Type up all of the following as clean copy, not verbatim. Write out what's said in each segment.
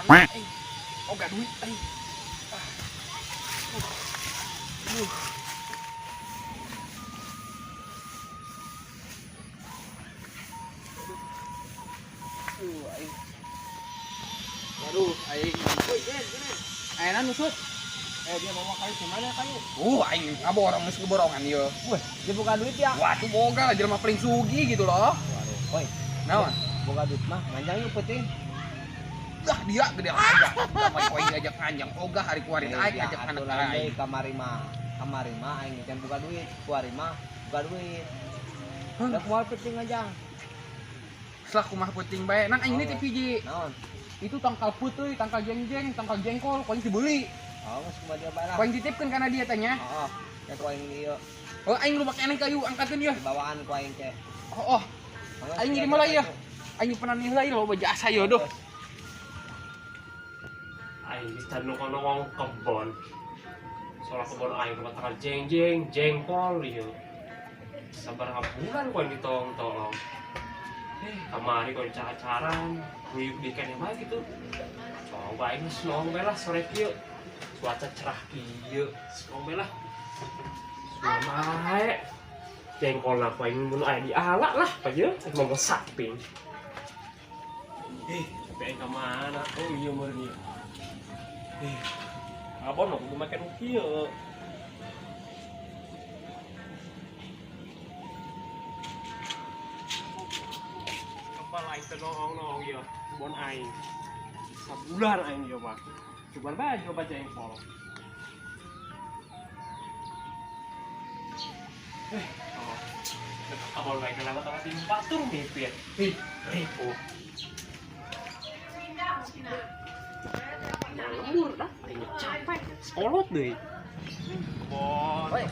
Oh, gak duit aing. Aduh. Aduh, aing. Aduh, aing. Woi, Den, Den. Ayeuna nusut. Eh, dia mau kayu gimana kayu? Aing ngaborong geus ngeborongan ieu. Wah, dia buka duit ya? Waduh, boga lah jelema paling sugih gitu loh. Waduh, woi, Naon? Boga duit mah nganjang yuk peuting. Dah dia gede aja. Kamari ku aing diajak nganjang ogah hari kuari Eh, aing dia ngajak anak atuh lain aing. deui kamari mah. Kamari mah aing can buka duit, kuari mah buka duit. Hah? Udah kumaha peuting nganjang? Setelah kumaha peuting bae. Nang aing nitip hiji. Naon? Itu tangkal putih, tangkal jengjeng, tangkal jengkol, ku aing dibeli. Oh, geus kumaha dia bae lah. Ku aing titipkeun kana dia tanya. Oh, oh. Ya ku aing ieu Oh, aing lupa keneh kayu angkatkeun ieu. bawaan ku aing teh. Oh, oh. Aing ngirim heula ieu. Aing pernah heula ieu loba jasa ieu duh. Aing geus can nongol kebon. Soal kebon aing tempat tangkal jengjeng, jengkol ieu. Sabaraha bulan ku aing ditong-tong. Kamari ku aing cara-caran, nguyuk di keneh bae gitu. Coba aing geus nongol bae lah sore kieu. Cuaca cerah kieu, nongol bae lah. Sudah bae. Jengkol ku aing mun aya di ala lah, pa ieu, aing mau saping. Tapi aing ka mana? Oh iya meureun ieu. Abon mah kudu make nu kieu. Kepala aing teh noong-noong ieu, kebon aing. Sabulan aing ieu mah. Coba bae coba jengkol. Oh. Abon bae kenapa tambah tim batur mipit. Ih, ribu. Lembur dah, aing capek. Sekolot deui. Kebon. Woi,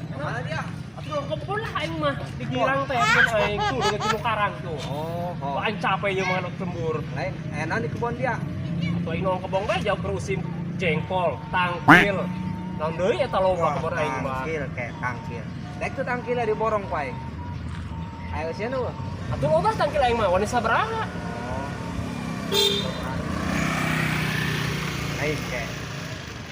kemana dia? Atuh dong kebon lah aing mah. Digirang teh kebon aing tuh dengan gunung karang tuh. Oh, oh. Wah, aing capek ieu mah lembur. Lain, enak di kebon dia. Atuh aing nong kebon bae jauh kerusim jengkol, tangkil. Naon deui eta loba kebon aing mah. Tangkil kayak tangkil. Dek tuh tangkilnya diborong ku aing. Ayo sieun eueuh. Atuh loba tangkil aing mah, wani sabaraha? Oh. Aing kayak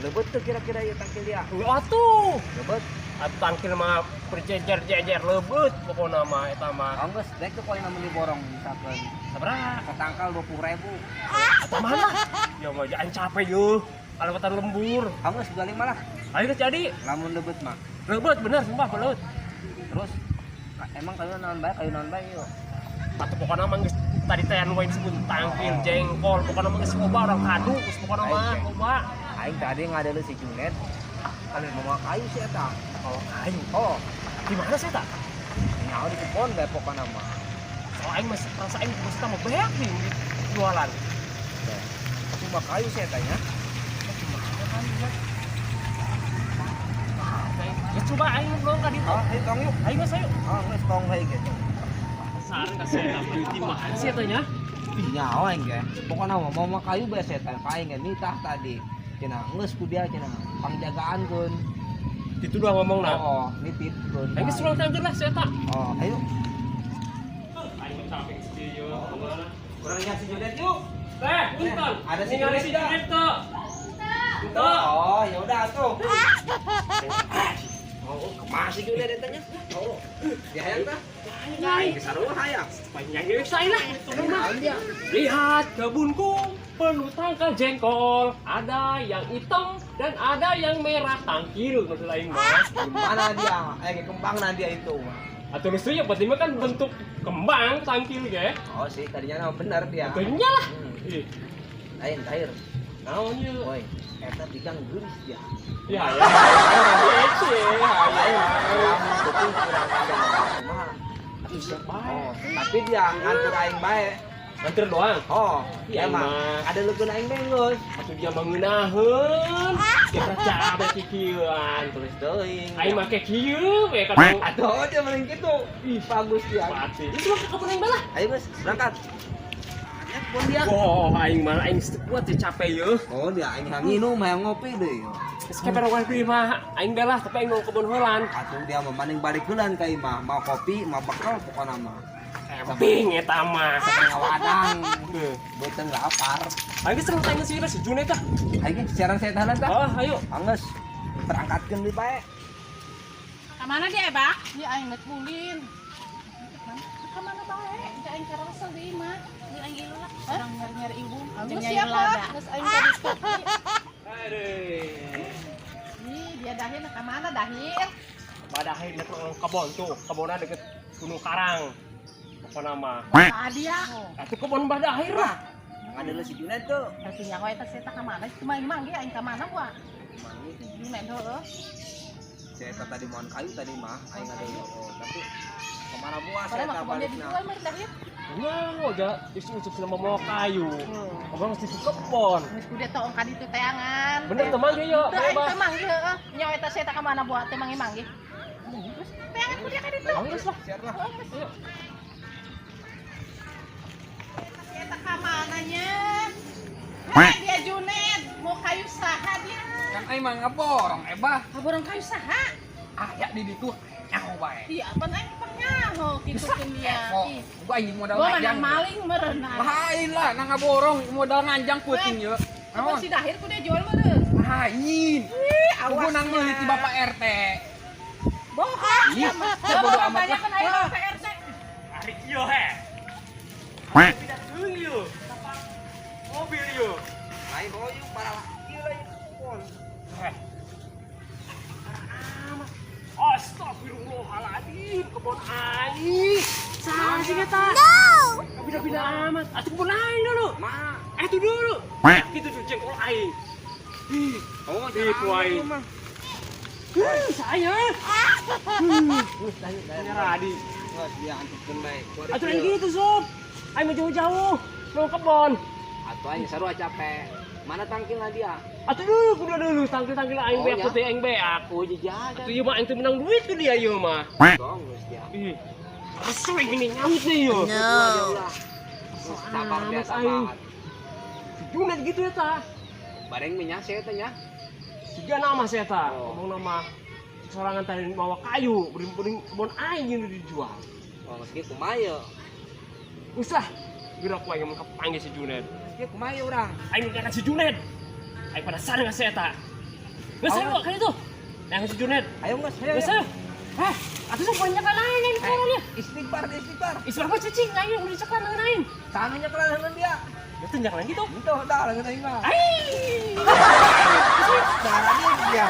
lebet tuh kira-kira ya tangkil dia. Atuh. Lebet. Atuh tangkil mah berjejer-jejer lebet pokona mah eta mah. Oh, geus dek tuh ku aing lamun diborong misalkan. Sabaraha? Satangkal 20.000. Atuh mana? Ya mah aing capek yeuh. Kalewatan lembur. Ah, geus 25 lah. Ayo geus jadi. Lamun lebet mah. Lebet bener sumpah belet. Terus emang kayu naon bae, kayu naon bae yuk. Atuh pokona mah geus tadi teh anu wae disebut tangkil, jengkol, pokona mah geus loba orang kadu, geus pokona mah Aing, loba. Aing tadi ngadelu si Junet. Anu mau kayu sih eta. Oh, kayu. Oh, Di mana sih tak? nyaho di kebon bae pokona mah. Soal aing masih perasa aing mesti tambah beak nih jualan. Cuma kayu sih eta nya. Gimana kayu ya? Ya coba aing belum ka ditu. Oh, ayo tong yuk. Aing geus ayo. Oh, geus tong heui gitu. Saran ka saya di mana sih eta nya? Ih, nyaho aing ge. Pokona mah mau mah kayu bae setan ka aing ge nitah tadi. Cenah geus ku dia cenah pangjagaan kun. Itu doang ngomong nah. Oh, nitip kun. Aing geus ulang tahun lah saya tak. Oh, ayo. Aing capek sih yo. Kemana? Urang lihat si Junet yuk. Teh, punten. Ada si Ningali Junet si tidak? Junet tuh. Tuh. Oh, ya udah tuh. Oh, kemana? Masih juga ada tanya. Oh. Dia hayang tah? Nyai. Sarua hayang. Panjang saya lah. Naon dia? Lihat kebunku penuh tangkal jengkol. Ada yang hitam dan ada yang merah. Tangkil maksud aing mah. Gimana dia? Kembang na dia itu. Atau lucu ya berarti mah kan bentuk kembang tangkil ge. Oh sih, tadinya nama benar dia. Tentunya lah. Hmm. Ih, Lain cair. naon ieu? Woi, eta bikang geulis dia. Ya ya. Ece, Lain, hayang. lamun penting kurang ada. Kumaha? Atuh siap bae. Oh, tapi dia nganter aing bae. Nganter doang. Oh, Iya, dia mah mah. ada leukeun aing bae geus. Atuh dia mangeunaheun. Kita cabe kikieuan. Terus teuing. Aing make kieu we ka Atuh dia mending kitu. Ih, bagus dia. Pati. Itu mah ke kebun aing balah. Ayo geus, berangkat. Ya, kebun dia. Wah, aing mah aing geus teu kuat ya capek yeuh. Oh, dia aing hayang nginum, hayang ngopi deui. Geus kabar wae mah aing belah tapi aing mau kebun heulan. Atuh dia mah maning balik heulan ka imah, mau kopi, mau bekal pokona mah. Camping eta mah. Setengah wadang. Beuteung lapar. Aing geus tanya sih si Junet tah. Ayo siaran saya tahan tah. Oh, ayo. Angges. Berangkatkeun deui bae. Kamana dia, Bak? Ya aing rek ulin. Kamana bae? Ja aing karasa deui mah. Di aing ilu lah. Orang nyari-nyari ibu. Geus siapa? Geus aing ka ditu. Aduh. Ih, dia dahir ka mana dahir? Padahal nek kebon tuh, kebonnya deket Gunung Karang. Pokokna mah. Ah dia. Atuh kebon Mbah Dahir lah. Ada lu si Junet tuh. Tapi nyawa eta saya ka mana? Cuma imang ge aing ka mana buah? Si Junet heueuh. Saya tadi mohon kayu tadi mah, aing ada oh, tapi kemana buah saya Padahal mah tak kebon dia balik dijual mah dahir. Wah, udah isu-isu selama mau kayu. Kebon mesti di kebon. Geus kudu tong ka ditu teangan. Bener teu mangge yo, Teu aing Bah. teu mangge heueuh. Nyawa eta saya ka mana buah teu mangi mangge. Geus teangan kudu ka ditu. Geus lah. Siar lah. Ayo. Eta ka mana nya? Hei, dia Junet, mau kayu saha dia? Kan aing mah ngaborong ebah. Kaborong kayu saha? Aya di ditu nyaho bae. Iya, apa aing penyaho kitu keun dia. Kepo. Ih, Gua aing modal Gua mana nganjang. maling meureun. Lain lah nang ngaborong modal nganjang peuting ye. Kebon Naon? si Dahir ku dia jual meureun. Lain. Ih, Gua nang meuli ti Bapak RT. Bohong. Ih, Ya, bodo amat banyak lah. kan aing Bapak RT. Tarik yo he. Tidak keung yo. Mobil yo. Lain hoyong para ieu lain kebon. Eh. Astagfirullahaladzim, kebon aing. Saha sih eta? No. Beda-beda amat. Atuh kebon aing dulu. Ma. Eh itu dulu. Gitu tuh jengkol aing. Ih, Oh, Ih, ku aing. mah. Saya. Geus dahir dahir. Radi. Geus dia antepkeun bae. Atuh aing gitu sob. Aing mah jauh-jauh mau kebon. Atuh aing sarua capek. Mana tangkilna dia? Atuh dulu kudu dulu tangkil-tangkil aing Oh, beak ya. putih aing beak. Oh, jajan. Atuh ieu mah aing teu menang duit tuh dia ieu mah. Dong geus dia. Ih. Kesel ini nyaut nih yo. No. Sabar dia Amat, aing. sabar. Junet gitu ya ta. Bareng minyak saya tanya. Tiga nama saya ta. Oh. Ngomong nama sorangan tadi mawa kayu, beri-beri kebon aing ini dijual. Oh, meski kumaha. Usah. Gerak ku aing mun kapanggih si Junet. Meski kumaha urang. Aing ngangkat si Junet. Aing penasaran dengan saya ta. Geus ayo kan itu. Yang si Junet. Ayo geus, ayo. Geus ayo. Hah, atuh sok banyak lain yang di ya. Istighfar, istighfar. Istighfar apa cicing aing udah diceklan dengan aing. Tangannya kelan dengan dia. Itu jangan gitu. Itu dah dengan aing mah. Aing. Cara dia dia.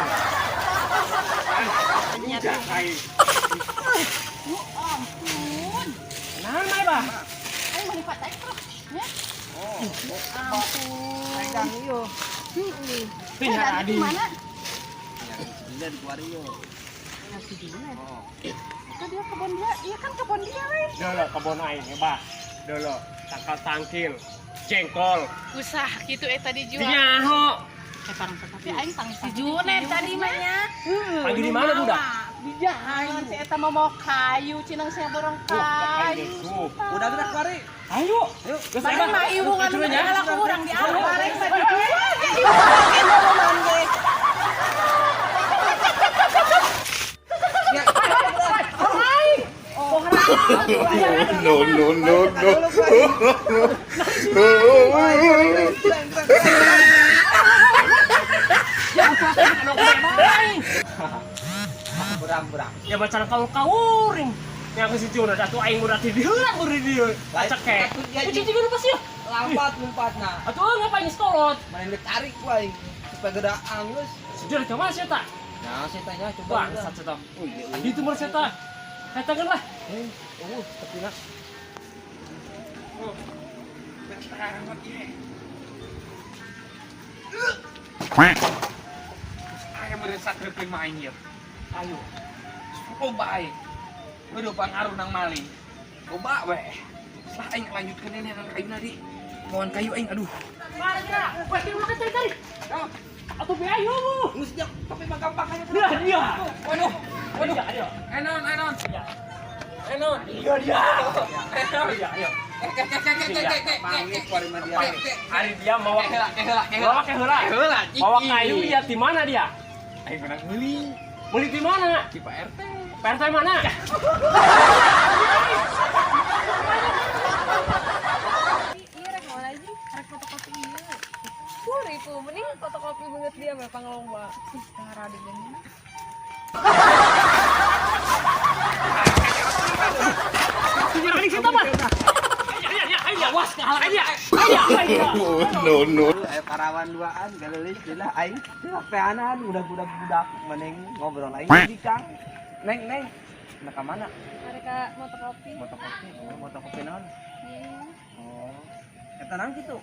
Udah aing. Ya ampun. Naon mah, Bah? Aing meuli pak aing terus. Ya. Oh, Ampun. pegang iyo. Heeh. Teh Dahir Adi. di mana? Yang di iyo. Ya si Junet. Oh. Kan dia kebon dia, iya kan kebon dia lain. Dulu kebon aing ya, Bah. Dulu tangkal tangkil, jengkol. Usah gitu eta dijual. Dinyaho. Eh, parang tapi aing tang si Junet tadi mah nya. Pagi di mana budak? Di jalan si eta mah mau kayu, cinang saya borong kayu. Udah gerak kuari. Ayo. Ayo. Geus Bareng mah iwungan Ayo, ya. ala kurang di arah bareng mah dijual. Jadi iwungan ge. Ya. No, no, no, no. Berang-berang. Ya macan kaur-kauring. Yang ke situ udah atuh aing udah di heula buri dieu. Acek. Itu juga lupa sih. Lambat lompatna. Atuh ngapain sekolot? Mana ditarik ku aing supaya gede angus. Sudah coba sih tak. Nah, saya tanya coba. Bangsat sih tak. Oh iya. Itu mah saya tak. Katakan lah. Oh, tapi nak. Ayo meresat reukeun mah aing ieu. Ayo. Oh bae. Aduh pangaruh nang maling. Coba we. Setelah aing lanjutkeun ini nang kayu di. Kawan kayu aing aduh. Mari kita. Weh, kita makan cari-cari. Atuh be ayo. Geus dia, tapi mah gampang aja. Dia dia. Waduh. Waduh, ayo. Enon, enon. Enon. Iya dia. Enon. Iya, ayo. Pangit kuari mah dia. Hari dia mawa Heula, heula, mawa ke heula. Heula, Mawa kayu dia di mana dia? Aing menang meuli Beli di mana? di Pak RT. Pak RT mana? Iya rek mau lagi, rek fotokopi iya. Ribu, mending fotokopi banget dia mah panglomba. Ih, tara di gini. Tujuh kali kita mah. Ayo, ayo, ayo, awas kalah aja. Ayo, ayo. No, no. Ayo parawan duaan galelis lah aing. Capeanan udah budak-budak mending ngobrol aing di Kang. Neng, neng. Nah, ka mana? Mereka motokopi. Motokopi. Oh, motokopi naon? Iya. Oh. Eta naon kitu?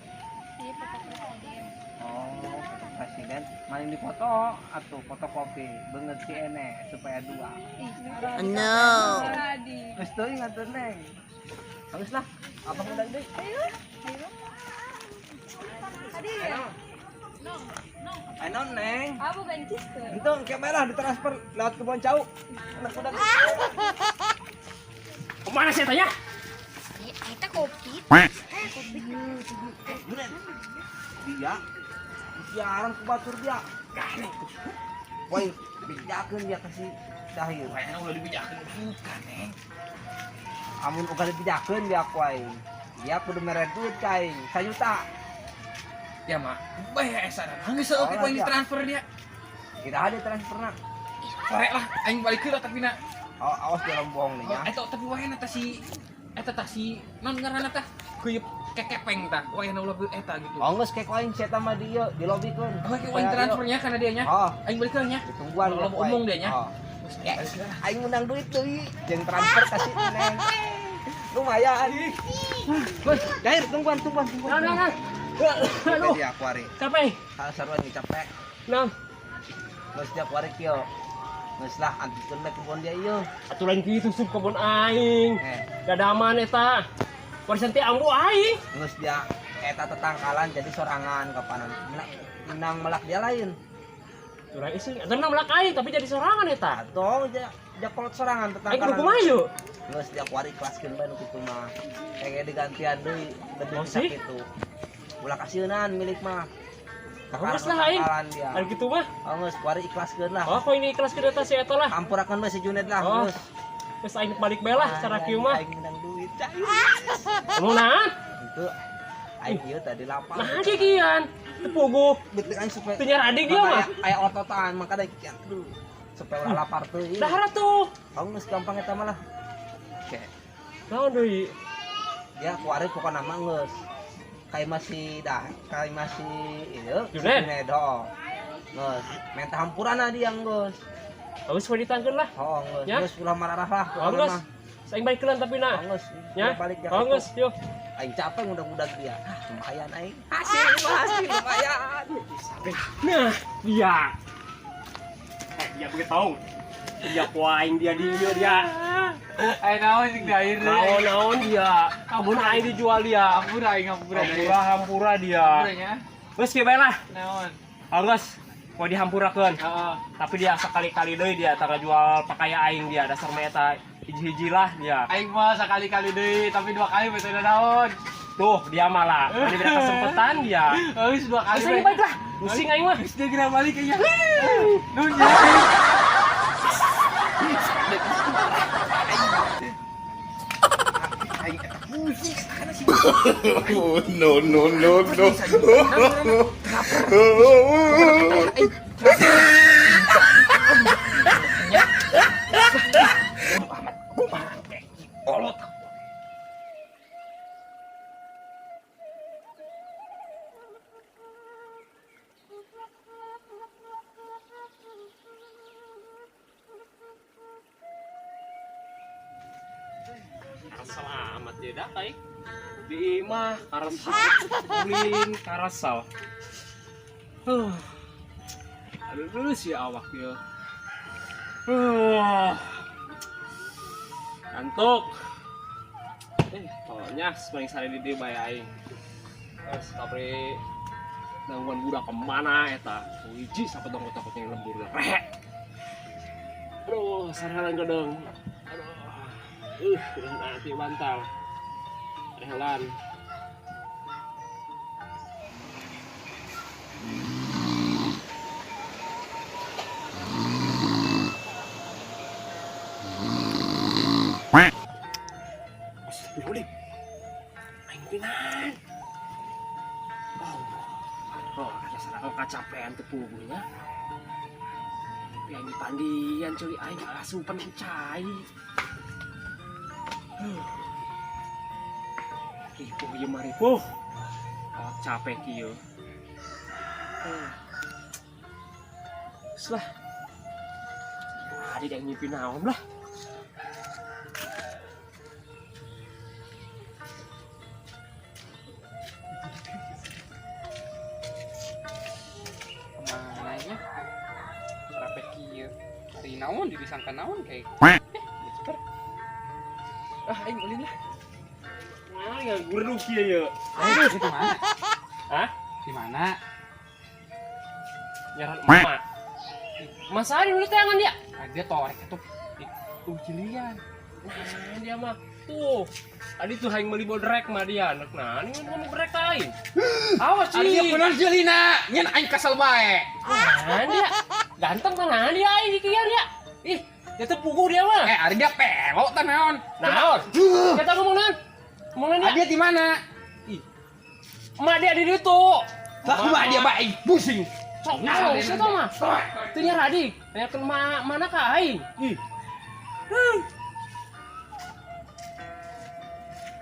Iya, foto presiden. Oh, foto presiden. Maling dipoto atau fotokopi beungeut si ene supaya dua. Ih, no. Geus teuing atuh neng. Bagus lah. Abang udah deui. Ayo. Ayo. Tadi ya? Ayo neng. Aku gancis tuh. Untung kamera ditransfer lewat kebon cau. Anak budak. Kemana saya tanya? Kita kopi. Junet. Dia siaran ku batur dia. Gane. Woi, bejakeun dia kasih dahir. Kayaknya udah dibejakeun bukan, Neng. Amun uga dibejakeun dia ku aing. Dia kudu mere duit ka aing, 1 juta. Ya mah, bae esa dan geus oke poin ditransfer dia. Tidak ada transferna. Sore lah, aing balik heula tapi na. Oh, awas jalan bohong nih ya. Eta tapi wayahna teh si eta tah si non ngaranna tah keuyeup kekepeng tah. Wayahna ulah eta gitu. Oh, geus kek aing si eta mah di ieu, di lobbykeun. Oh, kayak wain transfernya karena dia nya. Oh, Aing balik heula nya. ditungguan Ulah dia ku aing. omong dia nya. Oh. Aing menang duit deui, jeung transfer kasih neng. Lumayan. Woi, Dair, tungguan, tungguan, tungguan. Nah, nah, nah. Aduh. Dia kuari. Capek. Hal saruan nih capek. Nah, Geus dia kuari kieu. Geus lah antikeun we kebon dia ieu. atuh lain kitu sup kebon aing. Eh, Dadaman eta. Warisan teh ambu aing. geus dia eta tetangkalan jadi sorangan kapanan. Menang, menang melak dia lain. Curang isi, atuh menang melak aing tapi jadi sorangan eta. Atau dia dia kolot sorangan Aing kudu tetangkalan. kumaha yeuh? Geus dia kuari kelaskeun bae nu kitu mah. Kayak digantian deui lebih Oh, bisa sih? kitu. Ulah kasieunan milik mah. Geus lah aing. Tetangkalan dia. Anu kitu mah. Oh geus kuari ikhlaskeun lah. Oh, kok ini ikhlas ke eta si eta lah. Ampurakeun we si Junet lah Oh. geus. Geus aing balik bae lah cara kieu mah. Aing menang duit. Cai. Ngomong naon? Itu aing ieu tadi lapar. Nah, kikian. Teu puguh. Betul aing supaya Teu nyaradi dia mah. Aya ototan maka da kian aduh. Supaya ulah lapar teuing. Dahar atuh. Kamu geus gampang eta mah lah. Oke. Naon deui? Dia kuari pokona mah geus. Kayak masih dah, kayak masih ieu si Junet. Junet oh. Geus, minta hampurana dia geus. Geus we ditangkeun lah. Oh, geus, Ya. geus ulah mararah lah. Oh, pokona geus. mah. Aing balik kelan tapi na. Oh, geus. Ya. Udah balik ya. Oh, geus, yo. Aing capek ngudag-ngudag dia. Ah, lumayan aing. Hasil, hasil lumayan. Nah, dia. Dia begitu tahu. Dia ku aing dia di ieu dia. Aing naon jeung dair. Naon naon dia. Kabun aing dijual dia. Hampura aing hampura. Hampura hampura dia. Hampura nya. Geus kieu bae lah. Naon? Geus. Mau dihampurakeun. Heeh. Tapi dia sekali-kali deui dia tak jual pakaian aing dia dasar mah eta hiji-hiji lah dia. Aing mah sekali-kali deui, tapi dua kali betul naon. Tuh, dia malah. Ini beda kesempatan dia. Geus dua kali. Geus aing balik lah. Pusing aing mah. Geus dia kira balik kayaknya. Nun ya. Aing eta pusing kana sih. Oh, no, no, no, no. Ya. Kesel amat dia dah kai. Di imah karasal, ulin karasal. Aduh dulu sih awak dia. Ngantuk. Pokoknya paling sare di dieu bae aing. Terus kapri nangguan budak kemana eta? Hiji sapotong takutnya lembur rek. Aduh, sarelan gedeng. Aduh. Udah nanti bantal. Rehelan. Astagfirullahaladzim. Aing pinan. Oh, ada sarang kacapean teu puguhnya. Tapi aing dipandian cuy, aing asupan ku cai. Ripuh ieu mah ripuh. Awak capek kieu. Geus lah. Adi yang ngimpi naon lah. Kemana nya? Rape kieu. Ari naon disangka naon kayak. Cepet. Ah, aing ulin lah. Mana ya guruk kieu ye. Aing di mana? Hah? Di mana? Nyaran emak. Masa ari udah tangan dia? Ah, dia torek itu. Tuh jilian. Nah, dia mah tuh. Tadi tuh aing meuli bodrek mah dia. Nah, ini ngomong bodrek aing. Awas Ari dia sih. bener jelina. Nyen aing kesel bae. Nah, dia ganteng kan nah, dia aing kieu dia. Ih, dia tuh puguh dia mah. Ari dia pelok tah naon? Naon? Kita ngomong naon? Ngomong naon dia? Ari dia di mana? Ih. Emak dia di ditu. Lah kumaha dia bae pusing. Sok nah, siapa mah? Teu nya Radik. Tanyakeun mana ka aing. Ih.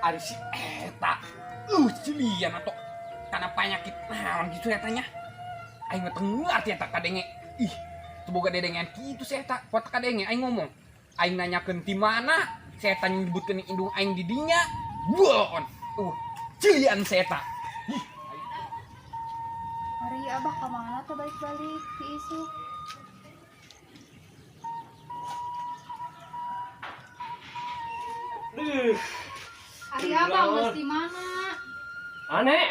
Ari si eta. Jilian atau karena penyakit naon gitu ya tanya. Aing mah teu ngarti eta kadenge. Ih, teu boga dedengean kitu si eta. Kuat kadenge aing ngomong. Aing nanyakeun di mana, si eta nyebutkeun indung aing di dinya. Boon. Jilian si eta. Ih. Ari abah ka mana teh balik-balik ti isuk? Duh. Ari abah geus di mana? Aneh.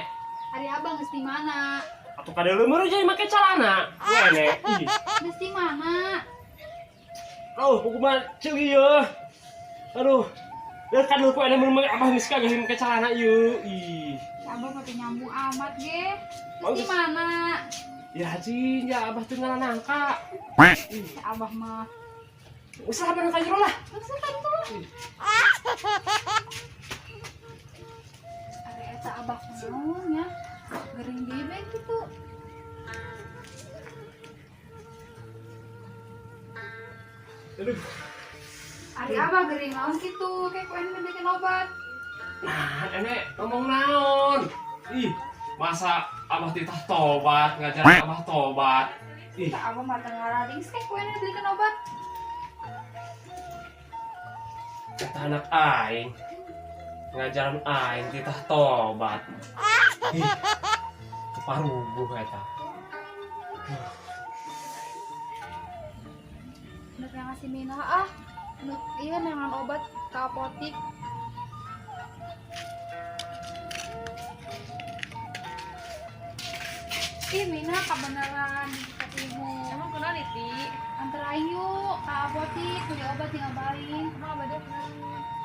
Ari abah geus di mana? Atuh kada leumeur aja make calana. Aneh. Ih. Geus di mana? Aduh, kumaha ceuk ieu. Aduh. Da kadeuh ku ane mun abah geus kagak make calana ieu. Ih. Abah mah teu nyambung amat ge. Geus di mana? Ya haji, ya abah teu ngalanangka. Si abah mah. Usah abah ka jero lah. Usah kan tuh lah. Ari eta abah kunaon nya? Gering deui bae kitu. Aduh. Ari abah gering naon kitu? Kayak ku ane bikin obat. Nah, nenek ngomong naon? Ih, masa abah titah tobat, ngajar abah tobat. Ih, Eta abah mah teu ngarading, kayak ku ane belikan obat. kata anak aing. Ngajaran aing titah tobat. Ih, keparubuh eta. Nuk yang ngasih minah ah. Nuk iya nengan obat ke apotik. Ih, Mina kebenaran kata ibu. Emang kenal Iti? Antar aing yuk ke apotik beli obat tinggal balik. Emang abah dia kenal?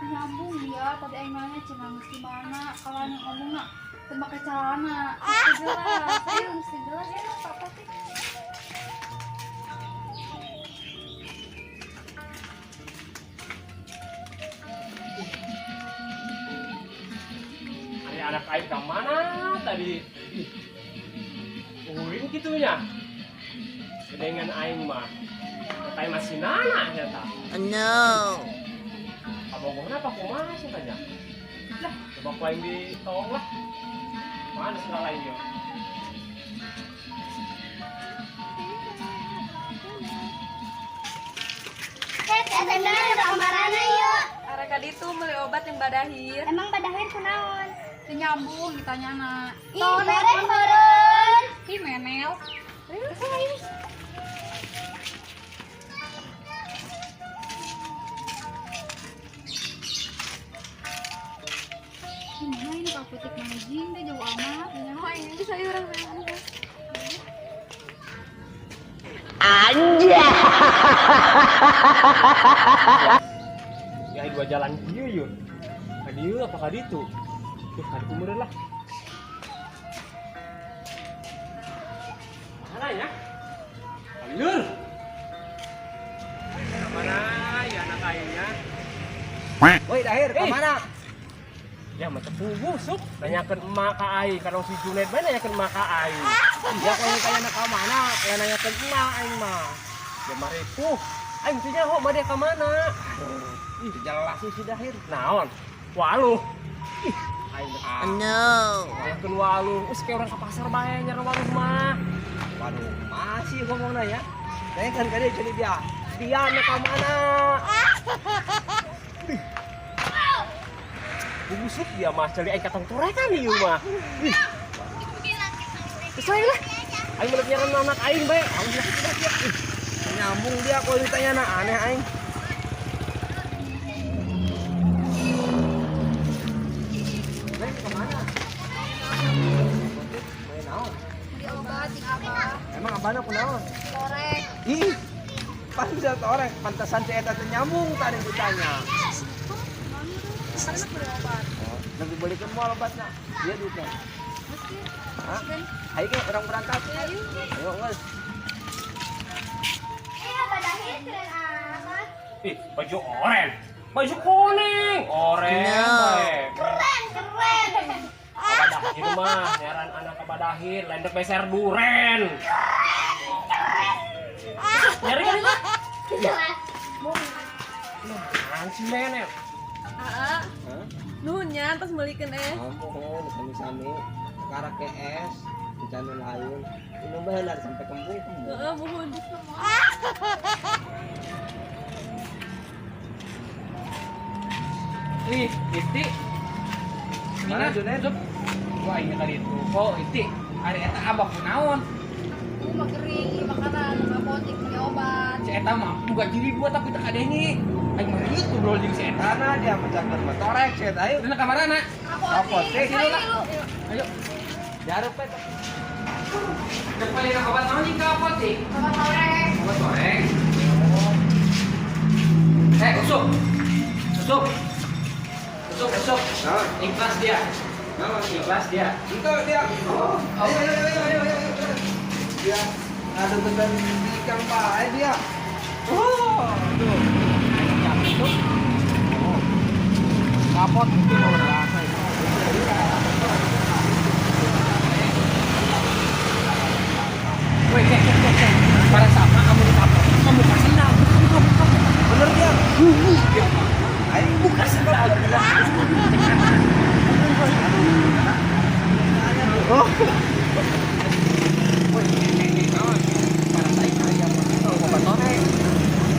Nyambung dia, tadi aing nanya cenah geus di mana? Kalau yang ngomong nak teu make celana. Mesti jelas, ayo mesti jelas ya ke apotik. Ari anak aing ka mana tadi? Ih. Uring kitunya. Gedengan aing mah. Kata aing masih nana nyata. No. Kabogohna apa kumaha sih tanya? Lah, coba ku aing ditolong lah. Mana sendal aing ieu? Hei, teh teh kamarana yuk. Arek ka ditu meuli obat yang Badahir. Emang Badahir kunaon? Teu nyambung ditanyana. Ih, torek meureun. Ih, menel. Gimana ini ke apotek mana jing deh jauh amat. Nyawa ini bisa urang neangan. Ya dua jalan kieu yeuh. Ka dieu apa ka ditu? Tuh ka ditu meureun lah. Mana ya? Alur. Mana ya anak aingnya? Woi, Dahir, ka mana? Ya mah tepugu sup nanyakeun emak ka aing kalau si Junet bae nanyakeun emak ka aing. Ya kalau tanya ka mana, kayak nanyakeun emak aing mah. Ya maripuh. Aing teh nyaho bade ka mana? Ih, jelas sih si Dahir. Naon? Waluh. Ih, aing No. nanyakeun waluh. Geus kayak urang ka pasar bae nyari waluh mah. Waduh, masih ngomongna ya. Tanyakan ka dia jadi dia. Dia na ka mana? Busuk dia mah celi aing katong torekan ieu mah. Ih. Geus lah. Aing mah nyaran anak aing bae. Aing lah dia. Ih, Nyambung dia kalau ditanya na aneh aing. Neng kemana? Main naon? Beli obat jeung abah. Emang abana kunaon? Torek. Ih, pas bisa torek, pantesan si eta teh nyambung tadi ditanya. Karena beli obat. Oh, nanti belikan moal obatna. Dia duitnya. Mesti. Hah? Ayo ke orang berangkat. Ayo. Ayo, guys. Iya, Badahir keren amat. Ih, baju oren. Baju kuning. Oren bae. Keren, keren. Kabadahir mah, nyaran anak kabadahir, lendek beser duren. Nyari kan itu? Jelas. Nah, si nenek. Aa. Nuhun nya tos meulikeun eh. Ampun, sami-sami. Sekarang ke es, rencana lain. Minum baheula sampai kembung. Heeh, muhun. Ih, Iti. Mana, Junet? Sup. Wah, ini tadi itu. Oh, Iti. Ari eta abah kunaon? Mah kering, ieu makanan, apotek beli obat. Si eta mah buka jili dua tapi teu kadenge. Aing mah rieut ngobrol jeung si eta. Karena dia mencakar motorek, si eta ayo. Dina kamarana? Apotek. Ayo, lu. Ayo. Jarup we. Dek beli obat naon jeung ka apotek? Obat torek. Obat torek. Eh, usuk. Usuk. Usuk, usuk. Nah, Ikhlas dia. nah, Ikhlas dia. Itu dia. Oh, ayo, ayo, ayo, ayo, ayo. Dia ada bener ikan bae dia. Oh, tuh. Tuh. Kapot itu mau berasa. Woi, cek, cek, cek, cek. Barang sama kamu di kapot, kamu kasih sendal. Buka, buka, buka. Bener dia. Dia mah. Ayo Buka sendal. Oh. Woi, cek, cek, cek. Barang saya kaya Obat torek.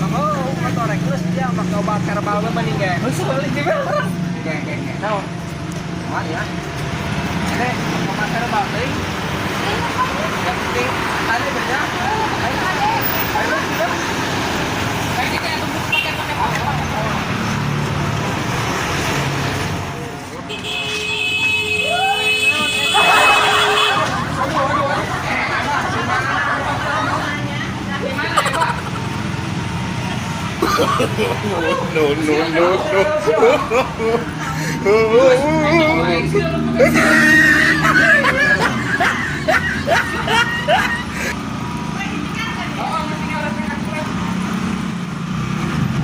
Oh, obat torek terus dia pakai obat herbal mending ge. Langsung balik juga orang. Ge, ge, ge. Naon? Mana ya? Ini obat herbal teuing. Yang penting tadi banyak. Ayo, ayo, ayo. Kayak gitu ya, tunggu pakai, pakai, pakai, pakai. Gimana ya, Pak? No, no, no, no.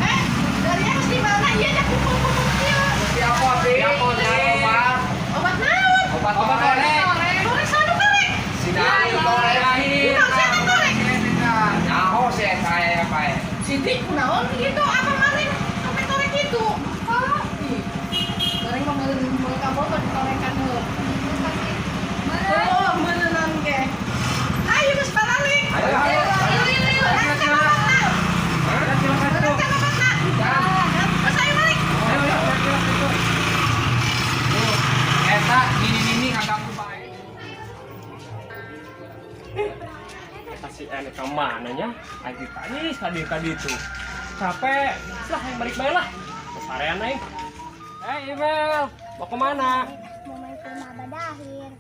Eh, dari atas di mana? Iya, dah kumpul-kumpul kieu. Di apotek. Di apotek. Obat. Obat naon? Obat Obat torek. torek. Torek sana torek. Si Dahir torek. Kunaon sia teh torek? Nyaho si eta ya bae. Siti kunaon gitu apa maring sampai torek gitu? Ih, bareng mau meuli ka botol ditorekan heuh. Ka mana nya? Aing ditanya kadi kadi itu. Capek. Lah aing balik bae lah. Sarean aing. Eh, Ibel, mau kemana? Mau main ke rumah Abah Dahir.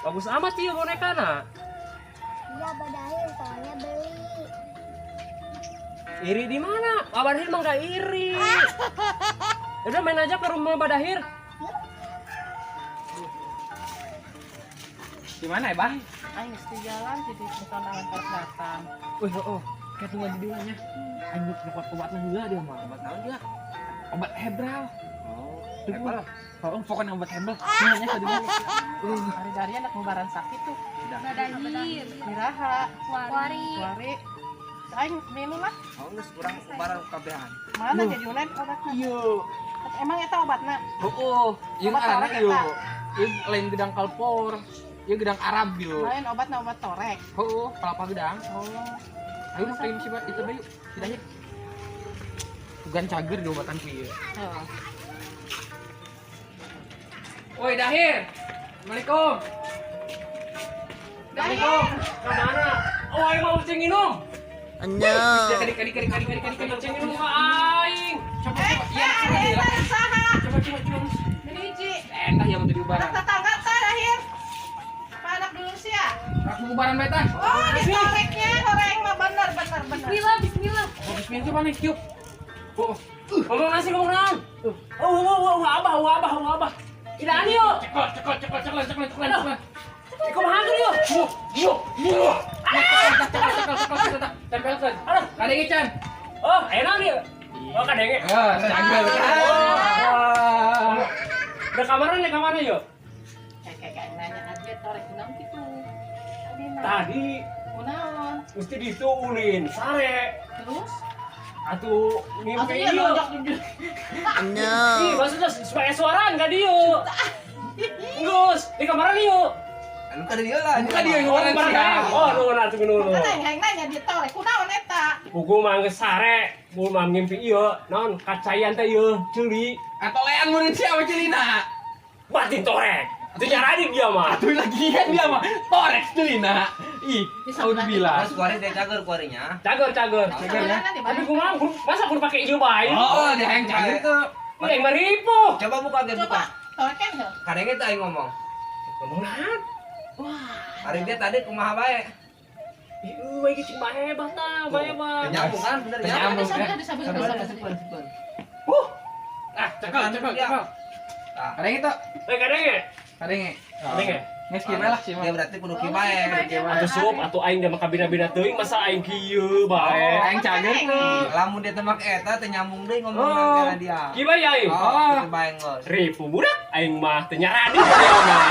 Bagus amat sih bonekana. Iya, Abah Dahir soalnya beli. Iri di mana? Abah Dahir mah nggak iri. Udah main aja ke rumah Abah Dahir. Di mana ya, Bang? Aing geus di jalan jadi kondangan karek datang. Wih, oh, kayak tunggu di dieu nya. Aing nyokot obatna heula dia mah. Obat naon dia? Obat hebral. Oh, herbal. Oh, pokoknya obat hebral. Nya tadi mah. Hari dari anak ngubaran sakit tuh. Abah Dahir. Iraha. Kuari. Kuari. Aing minum lah. Oh, geus urang ubaran kabehan. Mana jajunan obatna? Iya. Emang eta obatna? Oh, ieu Obat ngaranna torek ieu. eta. Ieu lain gedang kalpor. Ieu gedang Arab ieu. Lain obatna obat torek. Heeh, kelapa gedang. Oh. Ayo nu si itu bayu. Si Dahir. Bukan cager diobatan ku ieu. Heeh. Woi Dahir. Assalamualaikum. Dahir. Ke mana? Oh, aing mau cing minum. Kadi kadi kadi kadi kadi kadi kadi. Cing minum ka aing. Coba coba. Iya, Eh, eta saha? Coba coba coba. Beli hiji. Endah ya untuk diubaran. Anak tetangga tah Dahir. Apa anak dulu sih ya? Aku ubaran bae tah. Oh, ditoreknya horeng mah bener bener bener. Bismillah, bismillah. Oh, bismillah coba nih, yuk. Oh, Ngomong nasi ngomong naon? Oh, oh, oh, abah, oh, abah, oh, abah. Ilaan yuk. Cekel, cekel, cekel, cekel, cekel, cekel, cekel. Kumaha tuh yuk? Wuh, wuh, wuh. Cekel, cekel, cekel, cekel, tempelkeun. Aduh. Kadenge can. Oh, ayo naon yuk? Oh, kadenge. Ah, cager. Oh. Udah kamaran ya kamana yuk? Kayak kayak nanya aja torek naon kitu. Tadi naon? Tadi Kunaon? mesti ditu ulin sare. Terus? Atuh ngimpi Atuh dia ieu. nonjok di Ih, maksudnya supaya suaraan ka dieu. Geus, di kamaran yuk. Anu ka dieu lah. Bukan dia yang Oh, orang bareng sia. Oh, nuhun atuh nuhun. Kan aing nanya dia torek kunaon eta? Pugu mah geus sare, pugu mah ngimpi ieu, naon kacayan teh ieu, ceuli. Atolean mun sia sama celina. Batin torek. Itu nyaranin dia mah. Atuh lagian dia mah torek celina. Ih, alhamdulillah. Terus kuari teh cager kuarinya. Cager, cager. Cager ya. Tapi kumaha masa kudu pake ieu bae? Oh, dia yang cager tuh. Ih, aing mah ripuh. Coba buka ge Coba buka. torek kan heuh. Kadenge teh aing ngomong. Ngomong naon? Hari dia tadi kumaha bae? Ih, euy ge cing bae bah tah, bae mah. Teu nyambung kan bener Teu ya. nyambung. Disabel, disabel, disabel. Simpen. Ah, cekel, cekel, cekel. Tah. Kadenge tuh. Eh, kadenge. Kadenge. Kadenge. Geus kieu lah sih Dia mah. berarti kudu kieu bae. Atuh sup atuh aing da mah kabina-bina teuing masa aing kieu bae. Aing cager tuh. Lamun dia teu make eta teu nyambung deui ngomong Oh. kana dia. Kieu bae aing. Oh, kieu bae geus. Ripuh budak aing mah teu nyarani dia mah.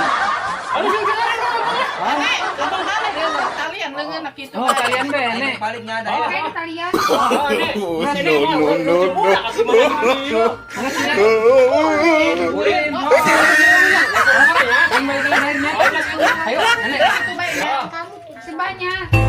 Aduh sing cager. Eh, ngomong mana dia lo? Talian leungeun kitu. Oh, kalian be, Aing nek. baliknya ada. Oh. Kayak talian. Oh, nek. No, Nek, no, no, no. budak atuh mah kieu. Ulin. Aing balik lagi akhirnya. Ayo, nenek. Kitu bae nya. Sebanyak.